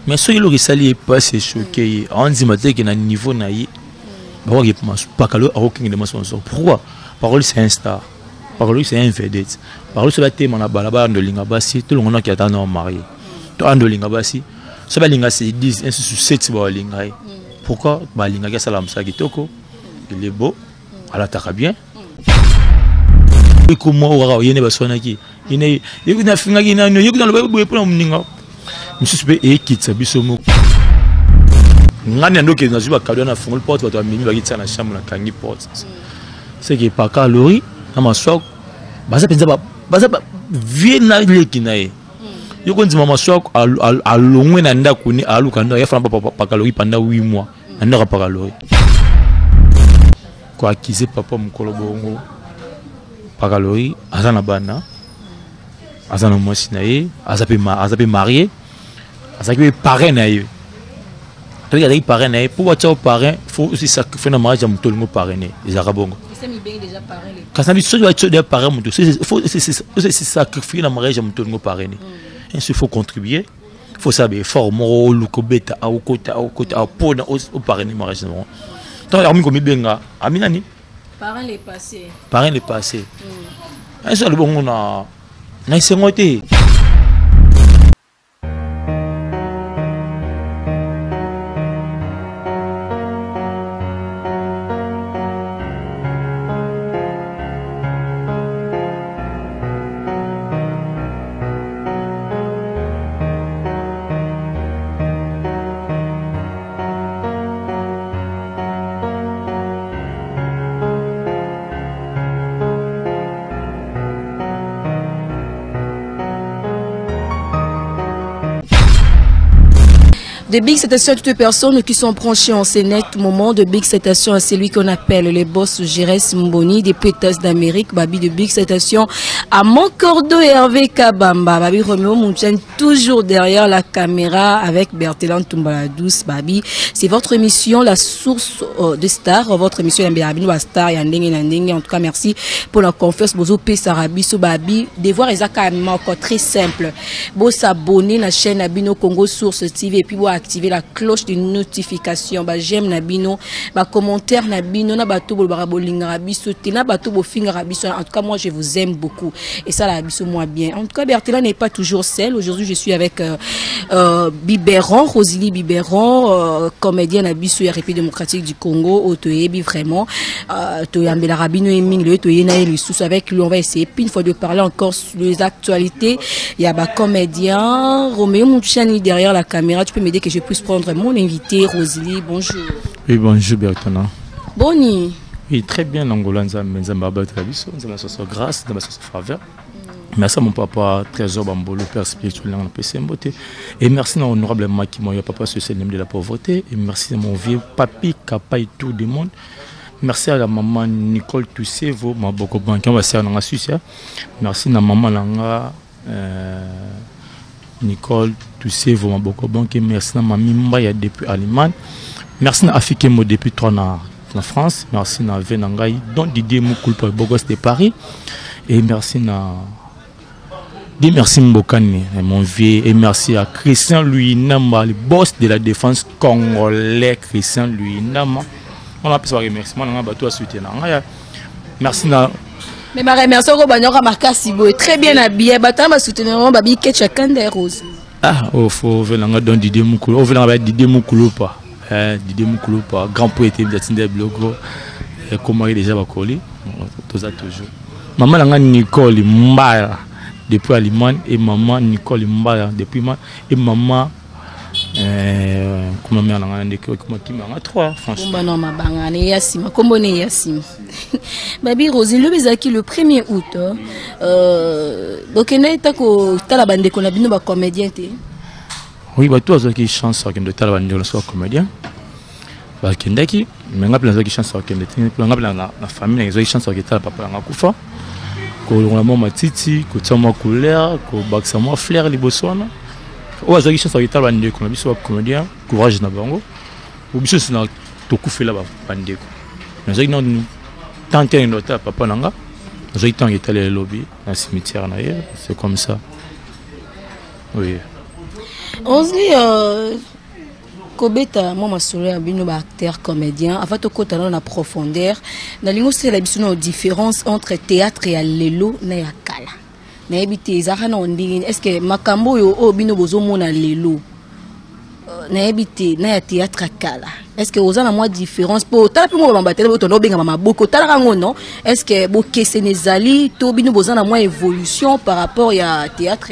Mais soki eloko esali ye mpasi, echoquer ye, aondima te ke na niveau na ye bakoki Pakalo akokengele mwasi masuaku. Pourquoi? Pakalo, c'est un star. Pakalo, c'est un vedette. Pakalo, soki batema na balabala, ando olinga basi, tolongonaki ata na marié to ando olinga basi, so balinga se 10 1 sur 7 balinga ye. Pourquoi balingaki? Asala mosala kitoko, il est beau, alataka bien. Ekoma oyo kaka ye nde baswanaki, ye nafingaki nani, ye kuna aloba boye mpona moninga mosusu mpe ekitisa biso moko. Ngani na ndoki, nazwi bacadeau, na fungoli porte, bato bamemi, bakitia na chambre, nakangi porte. C'est que Paka Lori na Maswako baza mpenza, baza vie na leki na ye. Yo kondima Maswako alongwe na ndako ni aluka ndako yafana Paka Lori pendant 8 mois na ndako ya Paka Lori, koaccuser papa mokolo bongo. Paka Lori aza na bana, aza na mwasi na ye, aza mpe marié, azalaki mpe parrain na ye. Toki azalaki parrain na ye, mpo batia parrain, faut aussi sacrifier na mariage ya moto olingo parrainer. Ezalaka bongo. Kasi na biso, soki batia deya parrain moto, faut se sacrifier na mariage ya moto olingo parrainer. Ainsi, faut contribuer, faut sala baeffort moko, oluka obeta, aokota, aokota mpona oparrainer mariage na bango. Ntango akomi komibenga ami nani? Parrain le passé. Parrain le passé. Ainsi alobi bongo na esengo te. De big salutations à toutes les personnes qui sont branchées en ce net moment. De big salutations à celui qu'on appelle le boss Gérès Mboni depuis États d'Amérique. Babi, de big salutations à mon cordeau Hervé Kabamba. Babi Romeo Moutchen toujours derrière la caméra avec Bertelan Tumbala Douce. Babi, c'est votre émission La Source de Star. Votre émission Yambela Star Yandenge Nandenge. En tout cas, merci pour la confiance. Bozo Pesarabiso Babi. Devoir est quand même encore très simple. Bo s'abonner na chaîne na bino Congo Source TV et puis bo activer la cloche de notification. Ba j'aime na bino, ba commentaire na bino, na bato bo ba bolingaka biso te, na bato bo fingaka biso. En tout cas, moi je vous aime beaucoup et ça la biso moi bien. En tout cas, Bertela n'est pas toujours seul. Aujourd'hui, je suis avec Biberon, Rosily Biberon, comédien na biso ya République démocratique du Congo, otoyebi vraiment toyambela bino mingi le toyena ye lisusu. Avec lui, on va essayer puis une fois de parler encore sur les actualités. Il y a ba comédien Roméo Mouchani derrière la caméra. Tu peux m'aider que je puisse prendre mon invité Rosily. Bonjour. Oui, bonjour Bertona. Boni? Oui, très bien. Angola, Nzambe, Nzambe abatela biso, Nzambe asoso grâce, Nzambe asoso faveur. Merci à mon papa Trésor Bambolo, père spirituel na pc mbote. Et merci à honorable Maki Moya, papa social de la pauvreté. Et merci à mon vieux papi Kapai tout le monde. Merci à la maman Nicole Toussevo, maboko banque, on va faire dans la Suisse. Merci à maman Langa Nicole Toussevo, maboko banque. Merci à mamie Mbaya depuis Allemagne. Merci à Afikemo depuis 3 na France. Merci à Venangai, Don Didier Moukoul pour Bogos de Paris. Et merci à Dis merci Mbokani, mon vieux, et merci à Christian Louis Namba, le boss de la défense congolais, Christian Louis Namba. On a un remerciement, on a tout à soutenir. Merci na. Mais ma remercie ko banyoka makasi boy, très bien habillé, batama ba soutenir ba bi ketcha kanda rose. Ah, oh faut venanga Don Didier Mukulu, oh venanga Didier Mukulu pas. Eh, Didier Mukulu pas, grand poète de blogo. Comment il déjà bakoli, tout ça toujours. Maman nanga Nicole Mbaya depuis Allemagne et maman Nicole Mbaya depuis ma et maman comment mère nanga ndeko comment qui m'a trois franchement. Bomba no mabanga ne yasima kombo ne yasima. Babi Rosine lobi ezalaki le 1er août. Bokende tako tala bandeko na bino ba comédien te. Oui, bato azwaki chance akende tala bandeko na so ba comédien. Bakendaki, mais nga mpe nazwaki chance akende te. Nga mpe na famille nazwaki chance aketala papa nanga kufa. Kolongola mwa matiti, kotia mwa couleur, kobakisa mwa fleur liboso wana. Oyo azwaki chance aketala bandeko na biso ba comédien, courage na bango. Po biso na tokufela bandeko. Nazwaki nanu tant te akende kotala papa na nga. Nazwaki ntango etala elobi na cimetière na ye, c'est comme ça. Oui. Ozli kobeta mwa masolo ya bino baacteur comédien avant tokota nano na profondeur, nalingi osala biso na différence entre théâtre ya lelo na ya kala. Nayebi te ezalaka na ndenge, est ce que makambo oyo bino bozomona lelo, nayebi te na ya théâtre ya kala, est ce que oza na mwa différence? Mpo otala mpe mwa bamamba tele oyo tonda obengama maboko, otalaka yango, non? Est ce que bokeseni ezali to bino boza na mwa évolution par rapport ya théâtre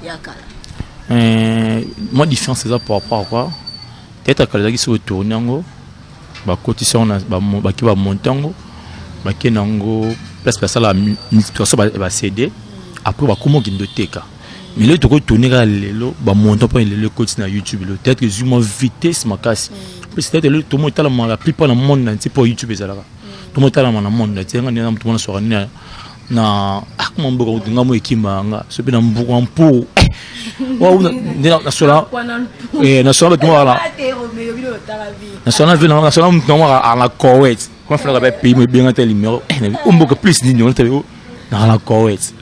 ya kala? Mwa différence eza par rapport à quoi? Théâtre ya kala ezalaki soki otourne yango, bakotisi yango, bake bamonte yango, bake nango place basala multiplication ba CD, après bakóma okende oteka. Mais lelo tokotourne kaka lelo, bamonte mpo lelo ekoti na YouTube. Lelo théâtre ezwi mwa vitesse makasi. Plus théâtre lelo tomo etalama la plupart na monde entier, mpo YouTube ezalaka, tomo etalama na monde entier. Nga nde na moto mwana soka nini na akoma mboka nga mo ekima yanga so mpe na mbuku mpo nasola nasola bato moko nasola ve nasola moto nango na Koweït. Kuma fana ka pays mo ebenga te numéro omboka plus nini wana te naka na Koweït.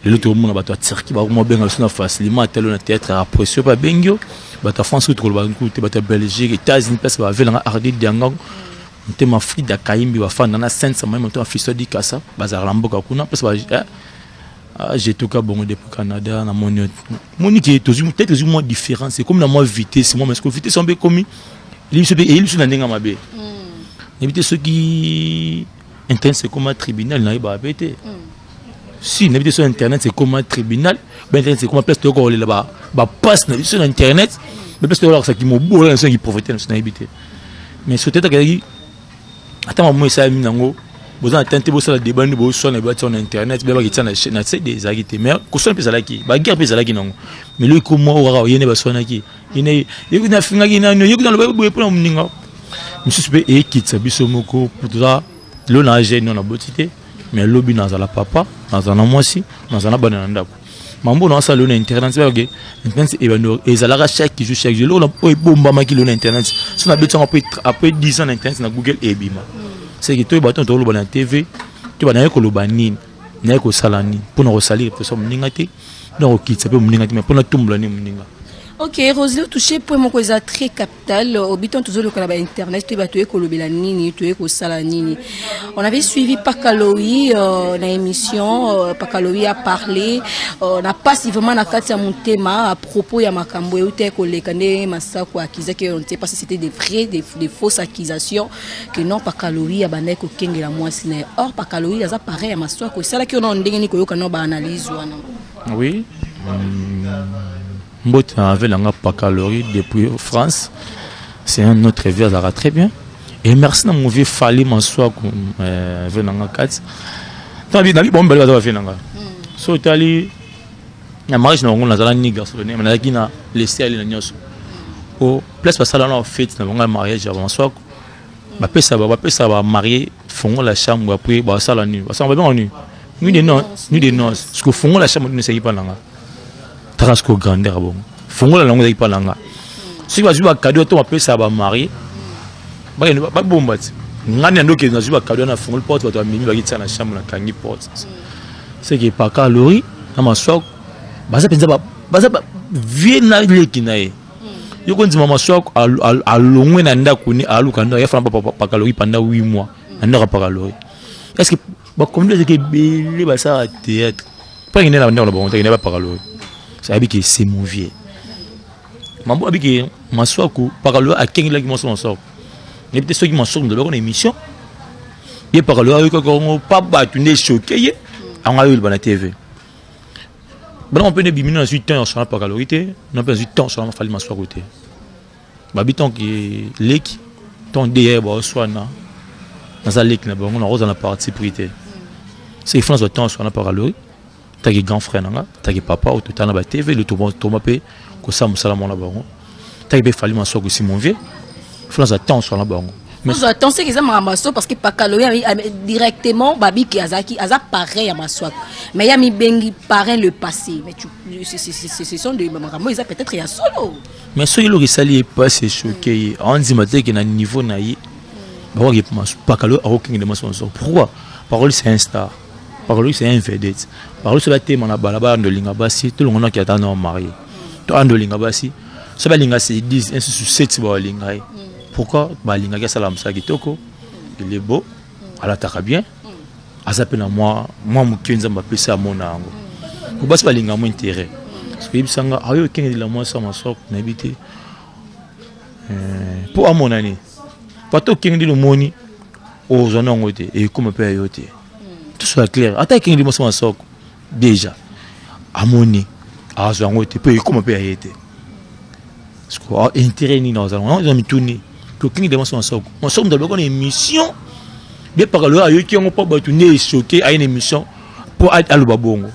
Lelo tokomona bato ya Turquie bakoma obenga biso na facilement. Atalo na théâtre ya pression mpe abengi yo. Bato ya France kutu koloba nkutu te, bato ya Belgique, États-Unis, place bavelanga Ardi Dianga, motema Frida Kayimbi, bafanda na Sainte Samaye, motema Fisto Dikasa, bazalaka na mboka kuna place jetuka bongo depuis Canada. Namoni moni ke tozwi peut-être ezwi mwa différence, ekomi na mwa vitesse mwa, mais vitesse yango mpe ekomi eyeli biso mpe, eyeli biso na ndenge ya mabe. Nayebi te soki internet ekoma tribunal, nayebaka mpe te si nayebi te soki internet ekoma tribunal ba internet ekoma place toyoka kolela bapasse na biso na internet, ba place toyolakisaki mobola na biso na kipauvreté na biso, nayebi te. Mais so tete akazaki ata mamo esalami nango, boza na temps te bosala débat nde boswana batia na internet, be bakitia na CD ezalaki te. Mais koswana mpe ezalaki, baguerre mpe ezalaki nango. Mais lelo ekoma oyo kaka ye nde baswanaki, ye kuna afingaki nano, ye kuna alobaki boye mpona moninga mosusu mpe eyekitisa biso moko. Po toza lelo na age no naboti te, mais lobi nazala papa, nazala na mwasi, nazala na bana na ndako. Mambo na asala lelo na internet, bayake internet ebando ezalaka chaque jour, chaque jour. Eloko oyo ebombamaki lelo na internet, so nabeti yango après 10 ans na internet, na Google, ebima. C'est que toyeba to toloba na TV, toyeba naye koloba nini, naye kosala nini, mpona kosalire mposa moninga te, mpona kokitisa mpe moninga te, mais mpona tombola nini moninga. Ok, Rosely, touché point moko eza très capital. Obiton tozoluka na internet, toyeba toye kolobela nini, toye kosala nini. On avait suivi Pakaloui na émission, Pakaloui a parlé na pasi vraiment na kati ya motema à propos ya makambo euta koleka, nde Masako akizaki oyo te, parce que c'était des vraies des fausses accusations que non, Pakaloui abandaki kokengela mwasi na ye. Or Pakaloui aza pareil ya Maswako. Esalaki yo nano ndenge nini koyoka nano baanalyse wana? Oui, mbote na ave nanga Pakalori depuis France, c'est un autre vieux, azalaka très bien. Et merci na mon vieux Fali Maswaku, ave nanga kati nabi bango mibale baza bavie nanga. So otali na mariage na bango, nazala ni garçon, nazalaki na lese ale na nyonso po place basala na fête na bango ya mariage ya Maswaku, bapesa bamarié fongola chambre. Après basala nini? Basala babenga nini? Nuit de noces, nuit de noces. Parce que fongola chambre nini esaki mpa nanga, taka sikoyo grandeur ya bongo, fongola nango ezalaki mpa nanga. Soki bazwi bacadeau to bapesa bamarié, bakende babomba ti ngani na ndoki. Nazwi bacadeau na fongoli porte, bato bamemi, bakitia na chambre, nakangi porte. C'est que Paka Lori na Maswako baza mpenza baza vie na leki na ye. Yo kondima Maswako alongwe na ndako ni aluka ndako yafana Paka Lori pendant 8 mois na ndako ya Paka Lori. Est ce que bacomédie ezalaki ebele basalaka théâtre mpo akende na ndako na bango te? Akende bapaka Lori, ayebi ke c'est mon vieux. Mambo abi ke Maswaku, Pakalo akengelaki mwasi Maswaku. Nayebi te soki Maswaku moto alobaki na émission ye, Pakalo ayokaki yango pa bato nde choqué ye yango ayoyoloba na TV. Bana mpe nde bimino, nazwi temps ya sona Pakalori te, na mpe nazwi temps sona Mafali Maswaku te. Babi tonke leki ton de ye baoswana, naza leki na bango, nakozala na parti pris te. C'est il faut nazwa temps sona Pakalori taki grand frère nanga, taki papa oyo totala na batv le toma mpe kosala mosala mwana bango, taki mpe Fali Maswako aussi, mon vieux, faut nazwa temps sona bango. Ozwa temps seke eza makambo ya so, parce que Pakalo directement babiki azalaki aza parrain ya Maswako, mais ya mibengi parrain le passé. Mais tu, ce sont des makambo eza peut-être ya solo. Mais soki eloko esali ye mpasi, echoquer ye, aondima te ke na niveau na ye bakoki Pakalo akokengele mwasi Maswako. Pourquoi? Parole, c'est un star. Parole, c'est un vedette. Parole, soki batema na balabala, ndolinga basi tolongonaki ata na marié. To ando linga basi. So balinga c'est 10, un sur 7 ba linga ye. Pourquoi balingaki asala mosala kitoko? Il est beau, alataka bien. Aza pe na mwa mwa moke Nzambe apesa amona yango. Po basi balinga mwa intérêt. Parce que yebisa nga ayo okengela mwasi ya masoko nayebi te. Po amona nini? Bato okengeli omoni ozwa nango te ekoma mpe ya yo te. Tout soit clair. Ata ekengeli mwasi ya masoko déjà amoni azwa yango te mpo ekoma mpe ya ye te. Parce que intérêt nini azala ngo eza mituni. Tokengeli mwasi ya masoko. Masoko moto alobaka na émission bien paka loyo ayoki yango mpo bato nde echoke aye na émission mpo aloba bongo.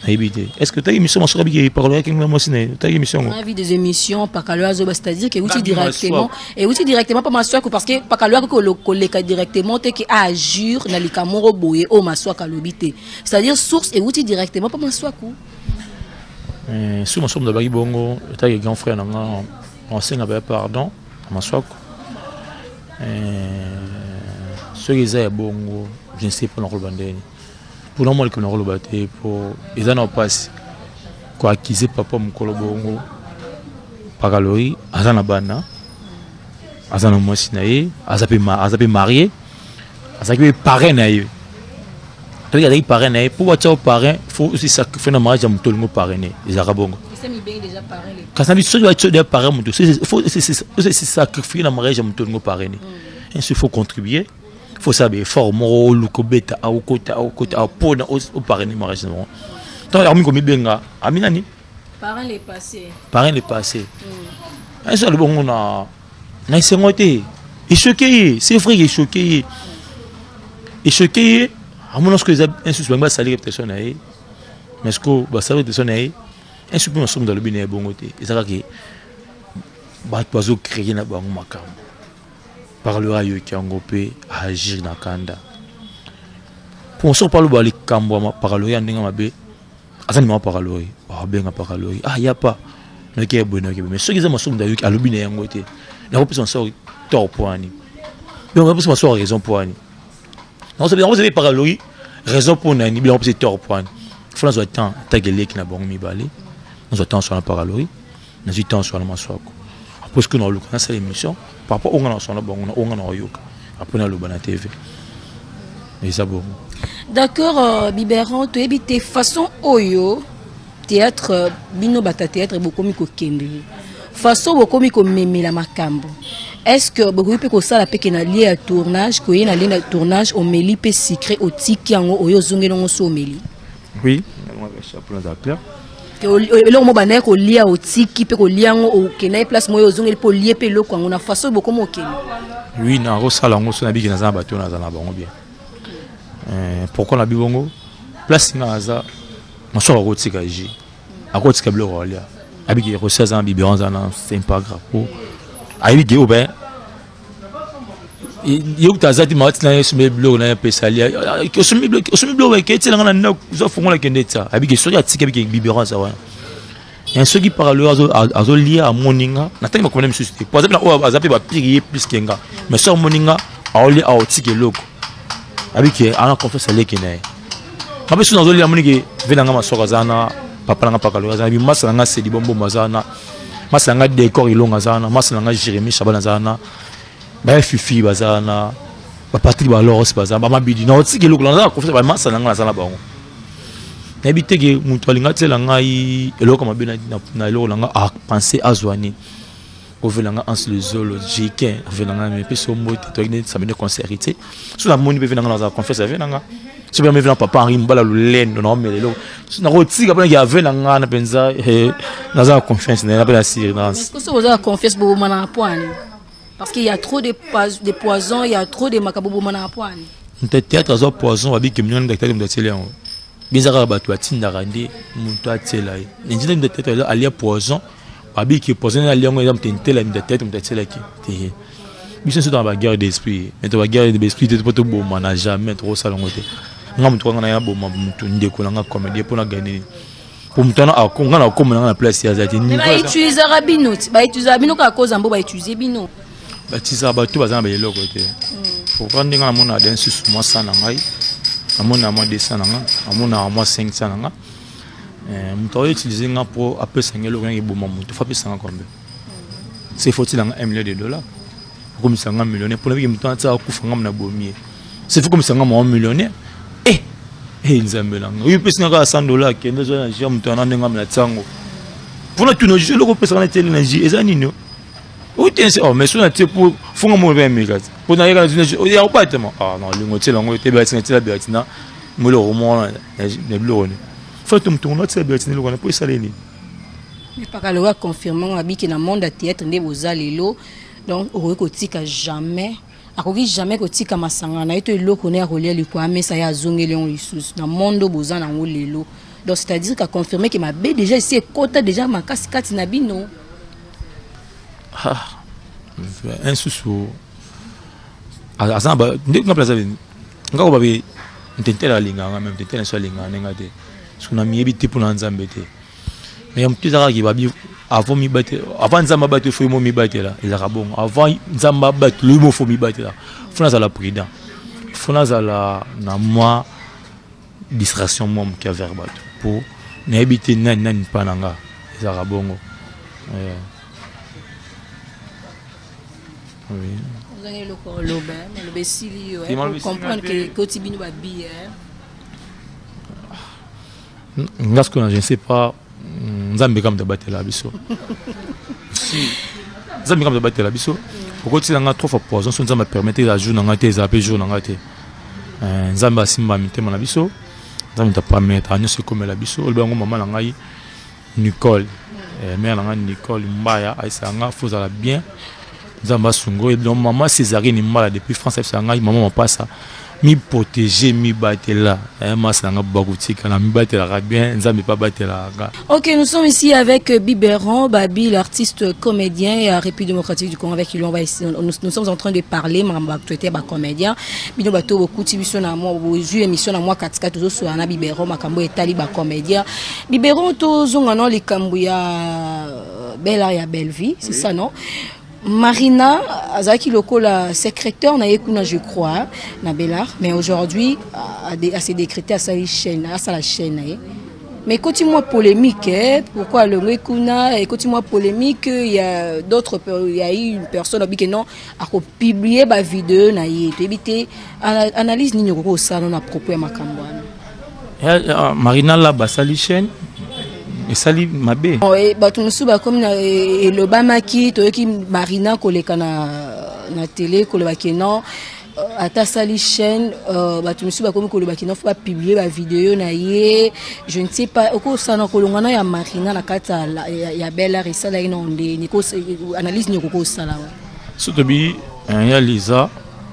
Nayebi te. Est-ce que otaki émission masoko abiki pakalo yakengela mwasi na ye? Otaki émission yango? On a vu des émissions pakalo azoba, c'est-à-dire que euti directement, euti directement pa maswako parce que pakalo ako koleka directement te ke agir na likambo moko boye oyo maswako alobi te. C'est-à-dire source euti directement pa maswako. Soki maswako moto alobaki bongo, otaki grand frère na nga ensenga ba pardon na maswako. Soki eza ya bongo, je ne sais pas nakoloba ndeni. Mpona mwa likambo nakoloba te po eza na mpasi koakize papa mokolo bongo. Pakaloi aza na bana, aza na mwasi na ye, aza pe marié, azalaki pe parrain na ye. Soki azalaki parrain na ye, po batia yo parrain, faut aussi sacrifier na mariage ya moto olingo parrainer, ezalaka bongo. Kasi na biso soki batia yo déjà parrain moto, faut aussi sacrifier na mariage ya moto olingo parrainer. Ainsi faut contribuer, faut ça be effort moko oluka obeta aokota aokota apona oparrainer mariage na bango. Ntango akomi komibenga ami nani? Parrain le passé. Parrain le passé. Ainsi alobi bongo na esengo te. Echoqué ye, c'est vrai echoqué ye. Echoqué ye, amona soki eza insusu bango basali réputation na ye. Mais ce que basali réputation na ye, insusu mpe masumu alobi na ye bongo te. Eza kaka bato bazo créer na bango makambo. Par le ayoki yango mpe agir na kanda. Pour soki palo likambo ya paraloye ya ndenge mabe, aza ndima paraloye, abenga paraloye, ah ya pas. Noki ya boye, noki ya boye. Mais soki eza masumu ayoki alobi na yango te. Nakopesa masumu tort po ani. Donc nakopesa masumu raison po ani. Nakopesa paraloye raison po nani, biloko pesa tort po ani. Faut nazwa temps tageleki na bango mibale. Nazwa temps sur na paraloye, nazwi temps sur na masuako. Après ce que na luka na sala émission par rapport onga na sona bango na onga na oyoka. Après na loba na TV. Eza bongo. D'accord, Biberon, to éviter façon oyo théâtre bino bata théâtre bokomi kokende. Façon bokomi komemela makambo. Est-ce que bokomi pe kosala pe ke na lieu ya tournage, koye na lieu ya tournage omeli pe secret otiki yango oyo ozongeli yango so omeli? Oui, clair. Eloko moko bandaki kolia otiki mpe kolia yango okendaki place moko ozongeli mpe olie mpe eloko yango na façon bokomi okende. Oui, nakosala yango so nabiki naza na bato oyo naza na bango bien. Pourquoi nabi bongo? Place nga naza masuka akotika jus, akotika biloko alia. Abiki Rossi aza na biberon aza na c'est pas grave. Po ayebi ke obe ye kuta aza ti mawati na ye osombi biloko na ye apesa alia. Osombi biloko eke etiela nga na ndako, oza fongola kende tia. Abiki soki atiki abiki biberon aza wana. Soki par le azolia amoni nga, natangi makomela misusu te. Po aza pe na oyo aza pe ba pire ye plus ke nga. Mais soki amoni nga aolia aotika eloko. Abiki ana confiance aleki na ye. Ngape soki nazolia amoni ke ve na nga masoko aza na papa na nga pakalo aza na bi masa na nga Sedi Bombombo aza na masa na nga Décor Ilonga aza na masa na nga Jérémy Chaban aza na ba Fifi baza na ba Patrick Baloros baza ba Mabidi na otika eloko naza na confiance ba masa na nga naza na bango. Nayebi te ke moto alinga tiela ngai eloko mabe na eloko na nga a penser azwa nini. Ovela nga Hans le Zolo, Jikin, ovela nga mais peso mbote, toyaki nde samedi concert te. So namoni mpe ve na nga nazala confiance ave na nga. So mpe na papa Henri Mbala Lulendo na omela eloko. So nakotika mpona ke ave na nga na mpenza, naza na confiance na ye, na mpe na assurance. Est-ce que soki oza na confiance boboma na poani? Parce qu'il y a trop de poison, il y a trop de makambo boboma na poani. Moto ya théâtre azwa poison, babiki mino na théâtre moto atieli yango. Biza kaka bato batindaka nde moto atiela ye. Nzela moto ya théâtre alia poison, babiki poison na alia yango eza moto entela moto ya théâtre moto atielaki te. Biso nyonso toza na ba guerre d'esprit, mais to ba guerre d'esprit te po toboma na jamais tokosala yango te. Nga moto kaka na ya boma moto ndeko na nga comédien po na gagner. Po moto wana nga na akoma na nga na place ya azali te. Mais ba utilisera bino ti, ba utilisera bino kaka cause mbo ba utiliser bino. Ba utilisera bato baza na ba eloko te. Pourquoi ndenge na mona den susu moi 100 na ngai, na mona moi 200 na nga, na mona moi 500 na nga. Moto aoutiliser nga mpo apesa nga eloko yango eboma moto, faut apesa nga combien? C'est faut nga 1 million de dollars, okomisa nga millionnaire, mpona biki moto atia akufa, nga na bomi ye. C'est faut komisa nga mwa millionnaire. Eh eh, Nzambe na nga, oyo opesi nga kaka 100 $, kende ozwa na jus. Moto wana ndenge na tiango mpona tuna jus, eloko opesaka na tieli na jus eza nini? Otense, oh, mais so na tie po funga mo mpe ameka te, mpo nayeka na ya kobatama. Ah non, lingo tiela yango te, batina tiela beratina moloko moko na biloko ni fa to moto ngo atia beratina eloko wana mpo esala nini? Mpaka loka confirme ngo abiki na monde ya théâtre nde boza lelo. Donc okoki kotika jamais, akoki jamais kotika masanga na ye to eloko ne ya kolia likwa amesa ye, azongeli yango lisusu na monde oyo boza nango lelo. Donc c'est à dire ka confirme ke mabe déjà esi ekota déjà makasi kati na bino. Ah, un susu aza na nde nga place nga ko babe ntentele alingaka même ntentele so alingaka ndenge te, soki na miyebi te mpona Nzambe te. Mais ya motu ezalaka babi avant mibatela, avant Nzambe abatela, faut mo mibatela. Ezalaka bongo, avant Nzambe abatela yo mo, faut mibatela, faut nazala prudent, faut nazala na mwa distraction mwa moke vers bato, po nayebi te nani nani mpa na nga. Ezalaka bongo. Oui. Ozangi eloko oloba, maloba esili yo comprendre ke ekoti bino babi. Nga sikoyo, je ne sais pas. Nzambe kaka moto abatela biso, Nzambe kaka moto abatela biso. Okotila nga trop fois poison, so Nzambe apermettre eza jour na nga te, ezala mpe jour na nga te. Nzambe asimba mitema na biso, Nzambe moto apermettre nyonso ekomela biso. Oloba yango, mama na ngai Nicole, mère na ngai Nicole Mbaya ayesaka nga faut ozala bien, Nzambe asunga oyo. Donc mama Césarine Mbala depuis France ayebisaka ngai: mama mapasa, miprotéger, mibatela. Masi na nga bakotika na mibatelaka bien, Nzambe mpe abatelaka. Ok, nous sommes ici avec Biberon Babi, l'artiste comédien à République démocratique du Congo, avec qui on va ici, nous sommes en train de parler makambo actualité ba comédien. Bino bato bokuti biso na mwa bozwi émission na mwa katikati, tozosola na Biberon makambo etali ba comédien. Biberon, tozonga no likambo ya Bella, ya Bellevie, c'est ça, non? Marina azalaki lokola secrétaire na ye kuna, je crois, na Bellar, mais aujourd'hui a s'est décrété, asali chaîne, asala chaîne na ye. Mais ekoti mwa polémique, eh? Pourquoi alongwe kuna? Ekoti mwa polémique. Il y a d'autres, il y a eu une personne abi ke non, akopublier bavideo na ye. Toyebi te analyse nini okoki kosala na propos ya makambo wana. Marina la basali chaîne, esali mabe? Bato mosusu bakomi na elobamaki, toyoki Marina koleka na télé kolobaki non, ata asali chaîne, bato mosusu bakomi kolobaki non, faut bapublier bavideo na ye. Je ne sais pas, okosala kolonga na ya Marina na kati ya Bellar, esalaki na ndeni? Analyse nini okoki kosala wa? So tobi ya Liza,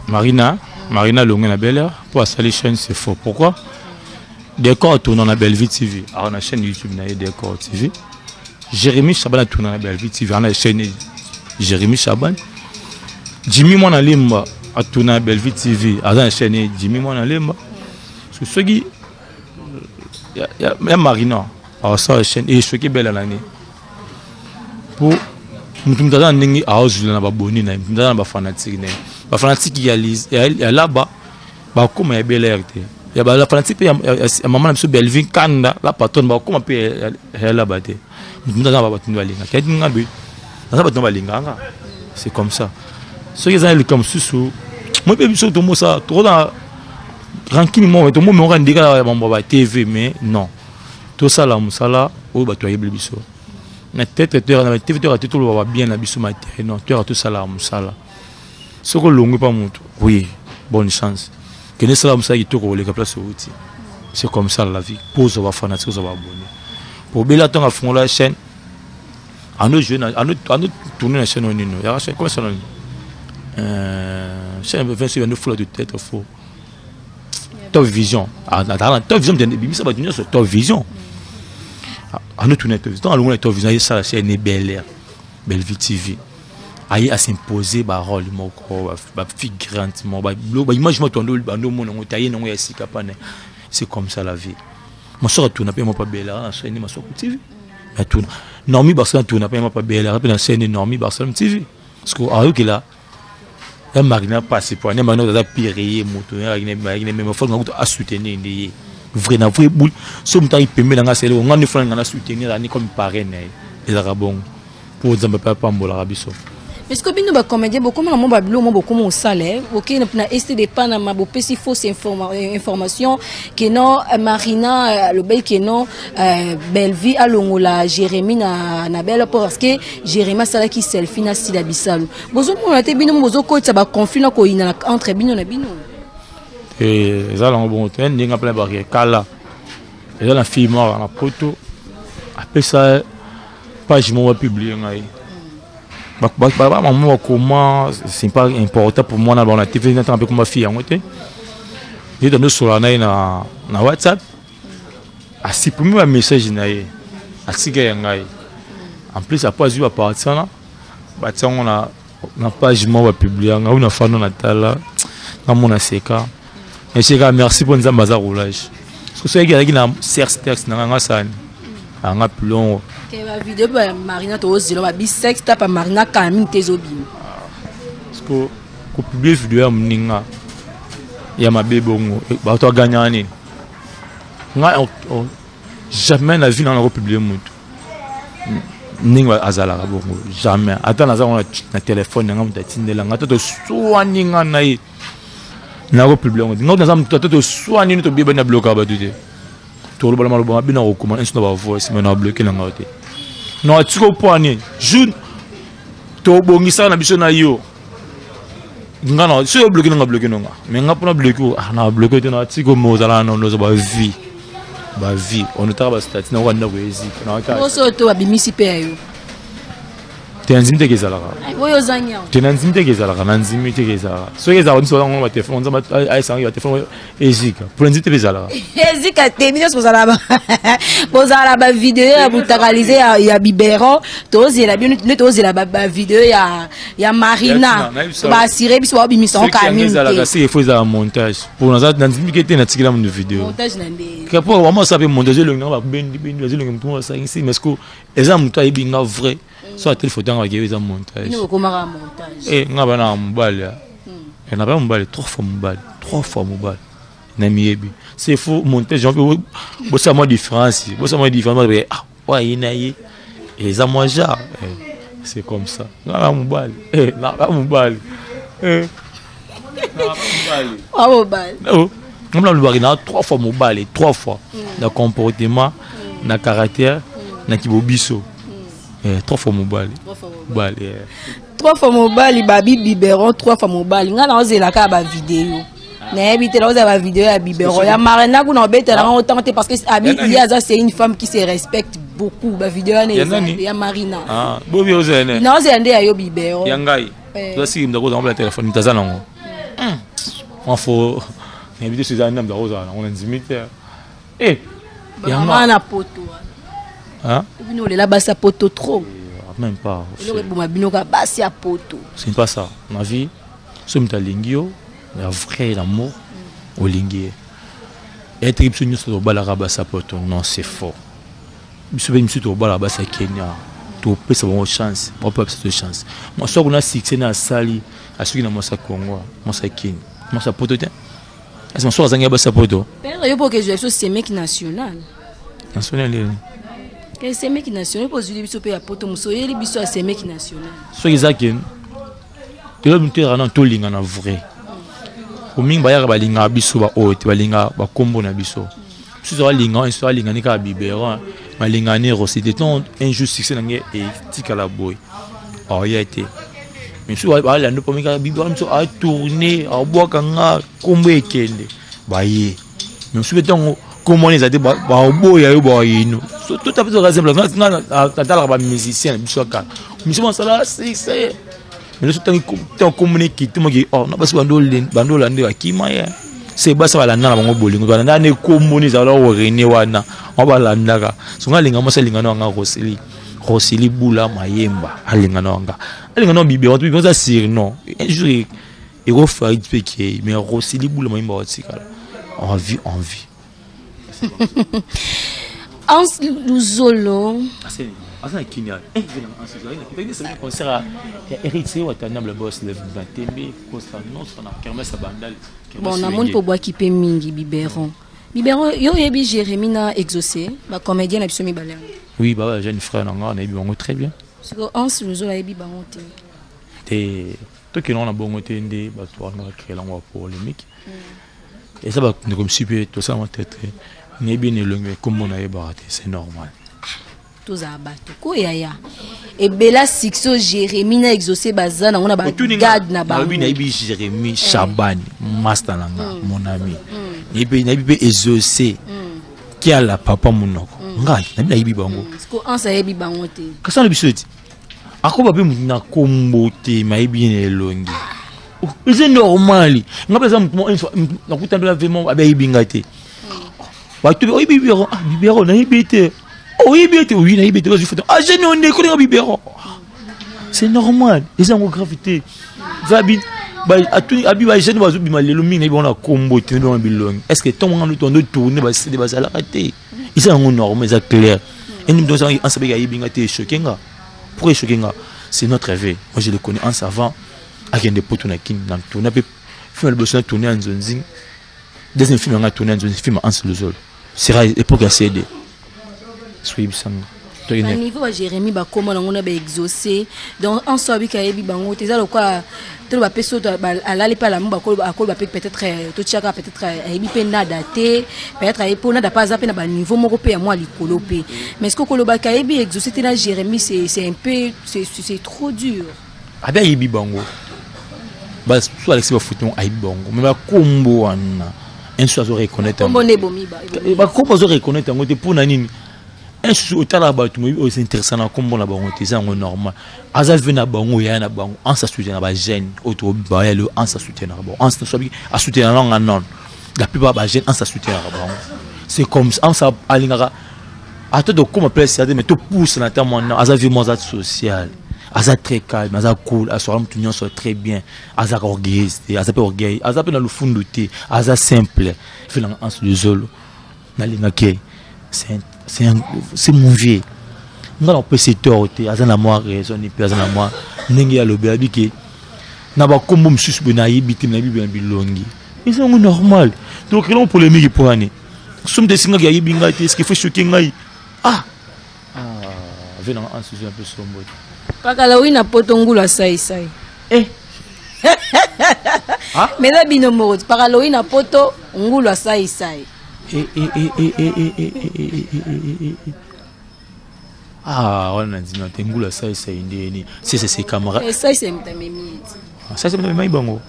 Marina alongwe na Bel Air mpo asali chaîne, c'est faux. Pourquoi? Décor atourna na Bellevue TV, awa na chaîne YouTube na ye Décor TV. Jérémy Chaban atourna na Bellevue TV, awa na chaîne Jérémy Chaban. Jimmy Mwana Lemba atourna na Bellevue TV, aza na chaîne Jimmy Mwana Lemba. Soki ya Marina awasala chaîne, esoki ebela na nini? Po motu aza na ndenge aozwila na baboni na ye, motu aza na bafanatike na ye. Bafanatike ya laba bakóma ya Bel Air te, ya bafanatike mpe ya mama na biso Belvin Kanda la patronne bakóma mpe ya laba te. Motu aza na bato nde balingaka yaki nga be, naza bato na balingaka nga, c'est comme ça. Soki eza na likambo mosusu, moi mpe biso tomosa tokoza rancune moko, tomomeoka ndeka ya mambo ya ba TV. Mais non, tosala mosala oyo bato bayebeli biso na tete, toyaka na TV, toyaka te toloba babien na biso matériel. Non, toyaka tosalaka mosala. Soki olongwi mpa moto, oui, bonne chance, kende esala mosala kitoko koleka place outi. C'est comme ça la vie. Po ozwa bafanatike, ozwa baabonné, po obela ntango afungola chaîne, ando jouer na ando tourner na chaîne oyo nini yaka chaîne, comment ça nini, chaîne vingt ando fula de tête faux Top Vision. Azalaka na Top Vision, ebimisa bato nyonso Top Vision. Ando tourner Top Vision, ntango alongola Top Vision, ayesala chaîne Bel Air, Bellevue TV. Aye asimpose barole moko, bafigurante moko, baimage moko bando omona yango te, aye nango ya sika pana. C'est comme ça la vie. Masoko atuna mpe mapa Bela na chaîne Masoko TV, atuna Normi Barcelone, atuna mpe mapa Bela mpe na chaîne Normi Barcelone TV, parce que ayokela ya Marina mpasi po ane Marina aza pire ye moto meme foka kutu asoutenir nde ye. Vrai na vrai boule. So moto ayi pembe na nga sele nga nde fana nga na soutenir ani comme parrain na ye. Ezalaka bongo. Po Nzambe pe apambolaka biso. Mais ce que bino ba comédien bokoma na mo ba bilo mo bokoma osala eh okei na est de Panama bopesi fausse information que non Marina alobaki que non Bellevue alongola Jérémie na Belle parce que Jérémie asalaki selfie na Sila Bisalu. Bozomona te bino bozokotisa ba conflit na koyina entre bino na bino. Eh, eza nango bongo te ndenge mpena bake kala eza na fille moko na poto apesa page moko bapublie ngai bamama bakoma c'est pas important pour moi na bango na tv natanga mpe koma fille yango te nde tandosolola na ye na WhatsApp, asupprime bamessage na ye, atika ya ngai. En plus, apo azwi baparti wana, batia yango na page moko, bapublie ngai na fano na tala ngamona seka eseka. Merci mpo Nzambe aza roulage. Soki azalaki na sexe texte na ngai, nga sani anga plongo. Bavideo ya Marina tozela babi sexe tapa Marina kala mingi te ezobima. Parce que kopublie video ya moninga ya mabe bongo, bato aganyaka nini? Ngai jamais na vie nanga nakopublie motu ndenge azalaka bongo, jamais. Ata naza ngo na telefone nanga, moto atindelanga, ata toswani nga na ye, nakopublie yango te. Nga naza moto, ata toswani nini, tobiebani, na biloko bato te, tolobala maloba mabe na kokoma inso na bavoice, mais na bloke na ngai te. Na atiki opwani jour tobongisaka na biso na yo. Nga na soki obloke nanga, bloke nanga, mais nga mpona bloke, ah, na bloke te. Na atiki mo ozala na nozo bavie bavie, onotaka bastati na oka ndako ezika. Oso to babimisi mpe ya yo. Te, na ndimi teke ezalaka. Oyo ozangi awa. Te, na ndimi teke ezalaka, na ndimi teke ezalaka. Soki ezalaka, biso bazango batelefone, Nzambe ayesangaki batelefone ezika mpo na ndimi te mpe ezalaka. Ezika te. Bino nyonso bozala bavideo ya butakalize ya biberon. Tozela bino nde tozela bavideo ya Marina, baasire biso baobimisa ngo kala mingi. Ezalaka seke fo ezala montage mpo na ndimi ke te. Natikela moto video. Montage na nde? Po bama osala mpe montage, elongi nanga babendi bendi, bazolongi motu moko basangisi. Mais ce eza moto ayebi nga vrai, so ateli foto yanga, bakeye eza montage. Bino bokomaka montage. Eh, nga bana mobali na bana mobali, trois fois mobali, trois fois mobali na miyebi. C'est faux montage. Bosala mwa différence, bosala mwa différence. Ah, oyo ye na ye eza mwa genre, c'est comme ça. Nga na mobali, na mobali. Mobali. Ngam na lobaki na trois fois mobali, trois fois na comportement, na caractère, na kibobiso. Trois fois mobali, mobali. Trois fois mobali, babi biberon, trois fois mobali. Ngai naozela kaka bavideo, nayebi te, naozela bavideo ya biberon, ya Marina kuna obetela yango ntango te, parce que abi ye aza, c'est une femme qui se respecte beaucoup. Bavideo wana ya Marina. Bobi ozela. Naozela nde ya yo biberon. Ya ngai toza siki moto akozala na telefone, moto aza nango mafo, nayebi te so eza nde moto akozala nango, na ndimi te. Mama na poto wana, bino olela basi ya poto trop. Même pas. Eloko eboma bino kaka basi ya poto. C'est pas ça ma vie. So moto alingi yo ya vrai amour, olingi ye eteki. Biso nyonso tobalaka basi ya poto? Non, c'est faux. Biso mpe biso tobalaka basi ya Kenya, topesa bango chance, baopa biso to chance. Mwasi kuna succès na asali, asuki na mwasi ya Congo, mwasi ya Kenya, mwasi ya poto te. Asi mwasi azangi ya basi ya poto. Père, yo mpo okezwa biso semeki national. National nini? Ke semeki national mpo ozwili biso mpe ya poto, mosu oyeli biso ya semeki national. Soki eza ke toyebi te, ezalaka nano tolinga na vrai. Omingi bayaka, balingaka biso baoyo te, balingaka bakombo na biso. Mosusu alinga, so alingani kaka biberon, balingani Rosi te. Ton un jour succès na nge etikala boye, aoya te. Mosusu balanda mpo kaka biberon, mosusu atourne, abwaka nga kombo ekende baye. Mosusu mpe ntango kombo wana eza te, baoboya yo, bayino tout à fait. Exemple, nga natalaka bamusicien na biso ya kala, musicien basala succès, mais so ntango kombo na ekiti moki, oh, na basi bandolanda, bakima ye. Se basi balanda na bango bolingo, balanda nde kombo ni ezala korene wana wa balandaka. So nga alinga mwasi, alinga na wanga Roseli, Roseli Bula Mayemba, alinga na wanga, alinga na biberon. Biberon eza surnom, un jour ekofai mpe kei, mais Roseli Bula Mayemba watikala en vie, en vie. Hans Luzolo. Aza na Kenya, concert ya Héritier Watanabe, le boss na tembe kosa nyonso na kermesse ya Bandal. Bon, namoni mpo bwaki mpe mingi biberon. Biberon, yo oyebi Jérémie na Exaucé, ba comédien na biso mibale yango. Oui, ba jeune frère na nga nayebi bango très bien. Siko Hans Luzolo ayebi bango te. Te tokende na bongo te nde bato wana bakreela yango ba polémique. Eza bandeko mosusu mpe tosalama te te nayebi na elongi nkombo nayebaka te, c'est normal. Tozala bato ko yaya ebela succès Jérémie na Exaucé baza nango na bagade na bango. Nalobi nayebi Jérémie Chabani, master na nga, mon ami. Nayebi mpe Exaucé Kiala, papa monoko ngai nayebi, nayebi bango. Siko Hans ayebi bango te. Kasi na biso eti akoba mpe motu na kombo te, mayebi ye na elongi, eza normal. Nga mpe eza motu nakuta mpe vraiment abe ayebi ngai te. Bato oyebi biberon? Ah, biberon nayebi te. Oyebi ete oyi nayebi ete bazwi photo. Ah, jeune onde kolinga biberon, c'est normal, eza yango grave te. Zabi abi bajeune bazobima lelo mingi, nayebi bango na kombo te, nayebi bango na bilongi. Est ce que ntongo nga tondo tourne basede bazalaka te? Eza yango normal, eza clair. Eni moto ansabeki ayebi nga te, echoke nga. Pourquoi echoke nga? C'est notre vie. Moi, je le connais, Hans, avant akende poto na Kini, na tourne mpe film ya liboso na tourne ya Nzonzi. Deuxième film yanga tourne ya Nzonzi, film ya Hans Luzolo sera époque ya CD soyebisanga. Niveau ba Jérémie bakóma nango na baexaucé, donc en soi abiki ayebi bango te. Eza lokola tolo bapesi oyo alali mpe alamu, akoloba mpe peut-être totiaka, peut-être ayebi mpe nada te, peut-être ayebi mpo nada mpe aza mpe na baniveau moko mpe ya mwa likolo mpe. Mais ce que kolobaka ayebi Exaucé te na Jérémie, c'est un peu, c'est trop dur. Abe ayebi bango, so alexi bafuti ayebi bango, mais bakombo wana insu azo reconnaître. Bakombo azo reconnaître yango te. Mpo na nini? Insu otalaka bato moyebi oyo s'intéresse na kombo na bango te, eza yango normal. Aza ve na bango, oya na bango. Anse asoutien na bajeune oyo tobaya lelo, Anse asoutenaka bango. Anse soki asoutenaka nanga non, la plupart bajeune Anse asoutenaka bango. C'est comme ça, Anse alingaka ata tokóma place ya te, mais topousse na ntango wana. Aza vie mo, aza social, aza très calme, aza cool, asoka motu nyonso très bien, azalaka orgueilleuse te, aza mpe orgueil, aza mpe na lufundu te, aza simple. Felanga Anse Luzolo, nalingaki, c'est mon vieux. Nga na kopesa tort te, aza na mwa raison mpe aza na mwa ndenge alobi. Abi ke na bakombo mosusu boye nayebi te, nayebi boye na bilongi, eza yango normal. Donc elongo polémique mpo nani? Somi te esingaki ayebi ngai te, est-ce que faut choquer ngai? Ah ah, ve nanga Anse un peu sombo te. Pakala oyi na poto ngulu asaisai. Eh. Mais eza bino moko. Pakala oyi na poto ngulu asaisai. Eh, eh, eh, eh, eh, eh, eh, eh, eh, eh, eh, eh. Ah, wana nandima te. Ngulu asaisai ndeni? Sese se camarade. Esaisai moto amemi ete. Asaisai moto amemai bango.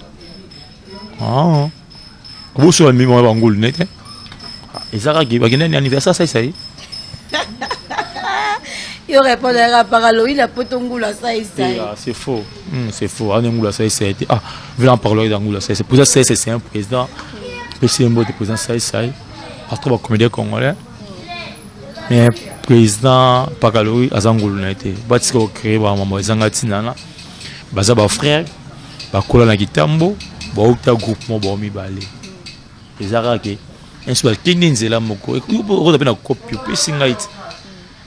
Ah, boso bamemi bango bangulu nete eza kaka bakende ni anniversaire asaisai. Yo répondre kaka pakala oyi na poto ngulu asaisai. Ah, c'est faux. C'est faux. Ane ngulu asaisai te. Ah, vela parler ya ngulu asaisai. Président saisai, c'est un président, pesi mbote président saisai, parce que bacomédien congolais. Mais président Pakaloi aza ngulu na ye te. Batika kocréer bamambo ezanga ntina na baza bafrère, bakola na kitambo, bauta groupement bao mibale. Eza kaka ke inso bakende nzela moko. Okoza mpe na kopi opesi ngai ti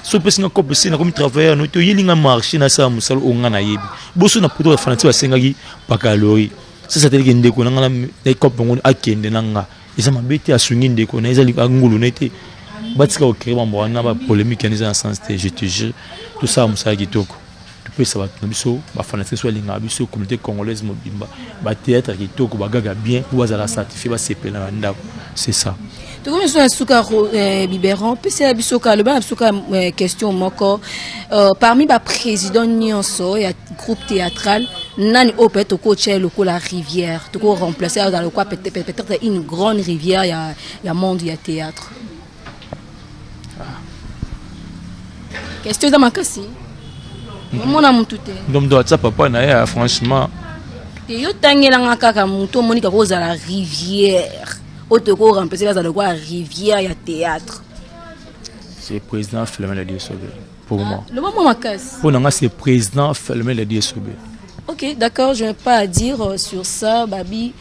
so opesi nga kope se nakomi travailleur no te, oyeli nga marché, nasala mosala oyo nga nayebi. Boso na poto bafanati basengaki Pakalori sasa teleki ndeko na nga na kope yango akende na nga, eza mabe te. Asungi ndeko na eza ngulu na ye te. Batika kocréer mambo wana, bapolémique wana eza na sens te. Je te jure, tosala mosala kitoko, topesa bato na biso, bafanatike so balingaka biso, communauté congolaise mobimba, bathéâtre kitoko, bagaga bien mpo bazala certifié, basepela na ndako, c'est ça. Tokomi so na suka. Biberon, pesela biso ka loba na biso ka question moko: parmi baprésident nyonso ya groupe théâtral, nani oyo peut-être tokotia ye lokola rivière, tokoremplace azala lokola peut-être une grande rivière ya monde ya théâtre? Question eza makasi, omona mutu te. Ndomdo atia papa na ye, franchement. Te, yo tangelanga kaka motu omoni kaka ozala rivière oyo tokoremplace, azala lokola rivière ya théâtre. C'est président Philemon Ladi Esobe pour moi. Loba mwa makasi. Pour nanga, c'est président Philemon Ladi Esobe. Ok, d'accord, je n'ai pas à dire sur ça, Babi.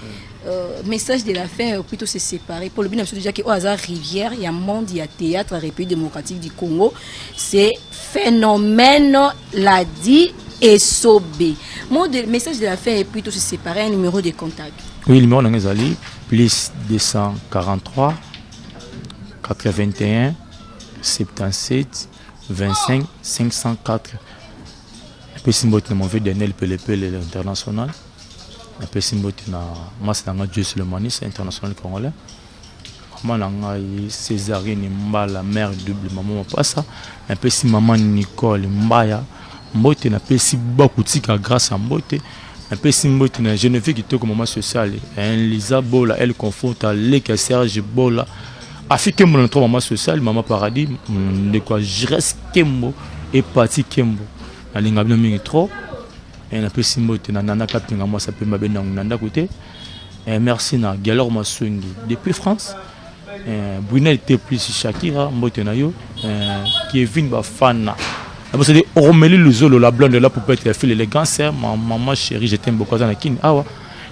Message de la fin, plutôt se séparer. Pour le bien déjà que au hasard rivière, il y a monde, il y a théâtre, République démocratique du Congo. C'est phénomène Ladi Esobe. Mot de, message de la fin et plutôt se séparer, un numéro de contact. Oui, numéro na nga ezali plus 243 81 77 25 504. Napesi mbote na mon vieux Daniel Pelepele l'international. Napesi mbote na masi na nga Dieu Sulemaniste international congolais. Mama na ngai Césarine Mbala mère double mama mapasa. Napesi mama Nicole Mbaya mbote. Napesi Bakutika grâce à mbote. Napesi mbote na Geneviève Kitoko mama sociale. Lisa Bola elle confronte à Leka Serge Bola. Afi Kembo na trois mama sociale mama paradis ndeko ya Jires Kembo et Pati Kembo. Nalinga bino mingi trop. Napesi mbote na Nana Kapinga mwasa pe mabe na ndako te. Merci na Galor Masungi depuis France. Brunel T plus Shakira mbote na yo. Kevin Bafana. D'abord Romélie Luzolo la blonde de la poupette la fille élégance ma maman chérie je t'aime beaucoup na kini awa.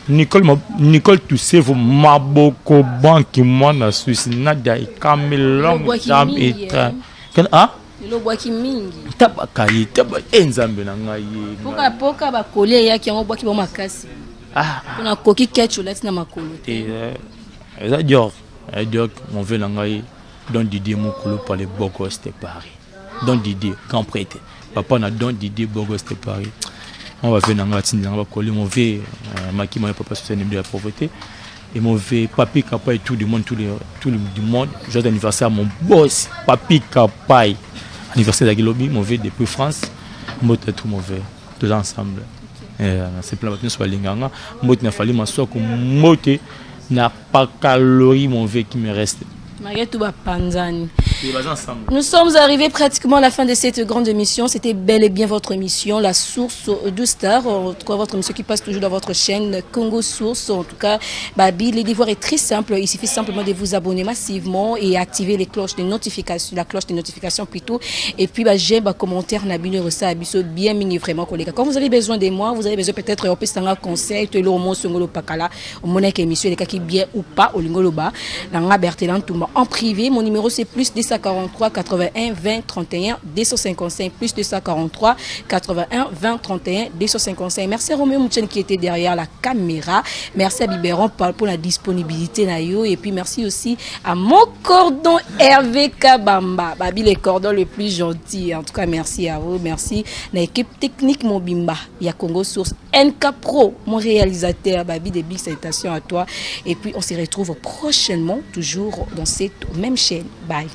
Nicole Toussevo Maboko banque moi na Suisse Nadia Kamelong jam et ah elobwaki mingi tabaka ye taba nzambe na ngai ye poka poka bakolia eyaki yango obwaki bango makasi. Ah mpona koki ketch olati na makolo te eza Dior Dior mon vieux na ngai Don Didier Mokolo par les beaux gosses de Paris. Don Didier grand prêtre papa na Don Didier beau gosse de Paris. On va venir na ngai na bakoli mon vieux Maki mon papa social de la pauvreté et mon vieux Papi Kapa et tout le monde tout le du monde. Joyeux anniversaire mon boss Papi Kapa. Anniversaire d'Agilobi mon vieux depuis France. Mbote tout mon vieux tous ensemble. C'est plein de soit linganga mbote na fali masoko mbote na pas calorie mon vieux qui me reste. Malgré tout, Panzani. Nous sommes arrivés pratiquement à la fin de cette grande émission. C'était bel et bien votre émission, La Source de Star. En tout cas, votre émission qui passe toujours dans votre chaîne Congo Source. En tout cas, Babi, le devoir est très simple. Il suffit simplement de vous abonner massivement et activer les cloches de notification, la cloche de notification plutôt. Et puis, bah, j'aime, bah, commentaire, Nabino, Rosa, Abiso, bien mini, vraiment, collègue. Quand vous avez besoin de moi, vous avez besoin peut-être, on peut s'en conseil, te le mot, pakala, au monnaie émission, les cas qui bien ou pas, au lingoloba. Nanga Bertelan Toumba en privé. Mon numéro c'est plus 243 81 20 31 255, plus 243 81 20 31 255. Merci à Roméo Mouchen qui était derrière la caméra. Merci à Biberon pour la disponibilité nayo. Et puis merci aussi à mon cordon Hervé Kabamba. Babi le cordon le plus gentil. En tout cas, merci à vous. Merci à l'équipe technique Mobimba. Il y a Congo Source NK Pro, mon réalisateur. Babi, des big salutations à toi. Et puis on se retrouve prochainement, toujours dans cette même chaîne. Bye.